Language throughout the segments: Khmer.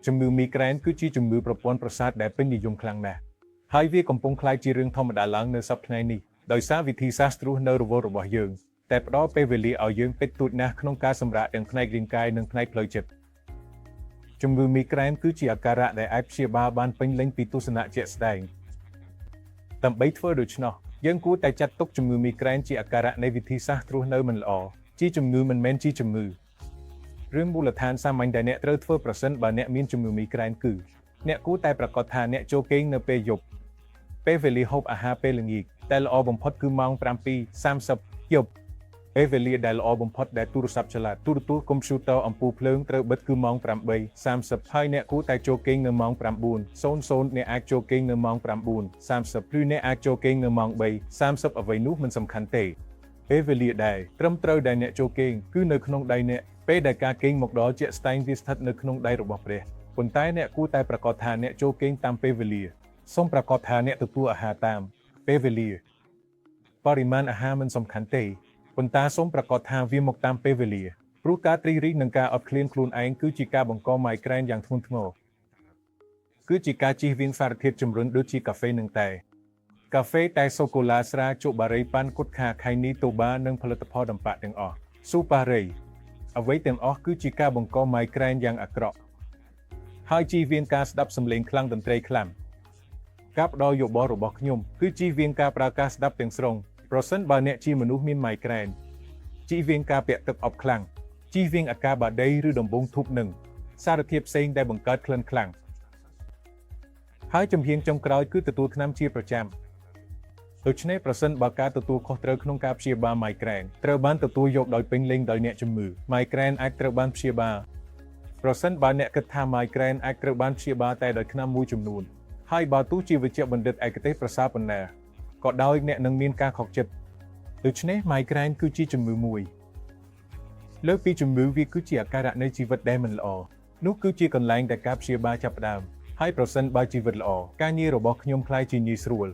ជំងឺមីក្រែនគឺជាជំងឺប្រព័ន្ធប្រសាទដែលពេញនិយមខ្លាំងណាស់ហើយវាកំពុងក្លាយជារឿងធម្មតាឡើងនៅសប្តាហ៍ថ្ងៃនេះដោយសារវិធីសាស្ត្ររស់នៅរវល់របស់យើងតែផ្ដល់ពេលវេលាឲ្យយើងពេចតួចណាស់ក្នុងការសម្រាកទាំងផ្នែករាងកាយនិងផ្នែកផ្លូវចិត្តជំងឺមីក្រែនគឺជាអាការៈដែលអាចព្យាបាលបានពេញលេញពីទស្សនៈជាក់ស្ដែងដើម្បីធ្វើដូច្នោះយើងគួរតែចាត់ទុកជំងឺមីក្រែនជាអាការៈនៃវិធីសាស្ត្ររស់នៅមិនល្អជាជំងឺមិនមែនជាជំងឺរឿងមូលដ្ឋានសាមញ្ញដែលអ្នកត្រូវធ្វើប្រសិនបើអ្នកមានជំងឺមីក្រែនគឺអ្នកគួរតែប្រាកដថាអ្នកចូលគេងនៅពេលយប់ពេលវេលាហូបអាហារពេលល្ងាចតែល្អបំផុតគឺម៉ោង7:30យប់ពេលវេលាដែលល្អបំផុតដែលទូរស័ព្ទឆ្លាតទូរទស្សន៍កុំព្យូទ័រអំពូលភ្លើងត្រូវបិទគឺម៉ោង8:30ហើយអ្នកគួរតែចូលគេងនៅម៉ោង9:00អ្នកអាចចូលគេងនៅម៉ោង9:30ឬអ្នកអាចចូលគេងនៅម៉ោង3:30អ្វីនោះមិនសំខាន់ទេពេលវេលាដែលត្រឹមត្រូវដែលអ្នកចូលគេងគឺនៅក្នុងដៃអ្នកពេលដែលការគេងមកដល់ជាក់ស្ដែងវាស្ថិតនៅក្នុងដៃរបស់ព្រះប៉ុន្តែអ្នកគួរតែប្រាកដថាអ្នកចូលគេងតាមពេលវេលាសូមប្រាកដថាអ្នកទទួលអាហារតាមពេលវេលាបរិមាណអាហារមិនសំខាន់ទេប៉ុន្តែសូមប្រាកដថាវាមកតាមពេលវេលាព្រោះការទ្រីរីនិងការអត់ឃ្លានខ្លួនឯងគឺជាការបង្កម៉ៃក្រែនយ៉ាងធ្ងន់ធ្ងរគឺជាការជៀសវាងសារធាតុជំរុញដូចជាកាហ្វេនិងតែកាហ្វេតែសូកូឡាស្រាជក់បារីប៉ាន់គុតខាខៃនីតូបានិងផលិតផលដំប៉ាក់ទាំងអស់ស៊ូប៉ារីអ្វីទាំងអស់គឺជាការបង្កម៉ៃក្រែនយ៉ាងអាក្រក់ហើយជៀសវាងការស្ដាប់សំឡេងខ្លាំងតន្ត្រីខ្លាំងការផ្ដល់យោបល់របស់ខ្ញុំគឺជៀសវាងការប្រើការស្ដាប់ទាំងស្រុងប្រសិនបើអ្នកជាមនុស្សមានម៉ៃក្រែនជៀសវាងការពាក់ទឹកអប់ខ្លាំងជៀសវាងអាកាបាដីឬដំបងធូបនឹងសារធាតុផ្សេងដែលបង្កើតក្លិនខ្លាំងហើយជំហានចុងក្រោយគឺទទួលថ្នាំជាប្រចាំដូច្នេះប្រសិនបើការទទួលខុសត្រូវក្នុងការព្យាបាលម៉ៃក្រែនត្រូវបានទទួលយកដោយពេញលេញដោយអ្នកជំងឺម៉ៃក្រែនអាចត្រូវបានព្យាបាលប្រសិនបើអ្នកគិតថាម៉ៃក្រែនអាចត្រូវបានព្យាបាលតែដោយថ្នាំមួយចំនួនហើយបើទោះជាវេជ្ជបណ្ឌិតឯកទេសប្រសើរប៉ុណ្ណាក៏ដោយអ្នកនឹងមានការខកចិត្តដូច្នេះម៉ៃក្រែនគឺជាជំងឺមួយលើសពីជំងឺវាគឺជាអាការៈនៃជីវិតដែលមិនល្អនោះគឺជាកន្លែងដែលការព្យាបាលចាប់ផ្ដើមហើយប្រសិនបើជីវិតល្អការងាររបស់ខ្ញុំក្លាយជាងាយស្រួល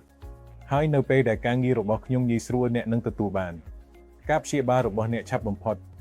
ហើយនៅពេលដែលការងាររបស់ខ្ញុំងាយស្រួលអ្នកនឹងទទួលបានការព្យាបាលរបស់អ្នកឆាប់បំផុត។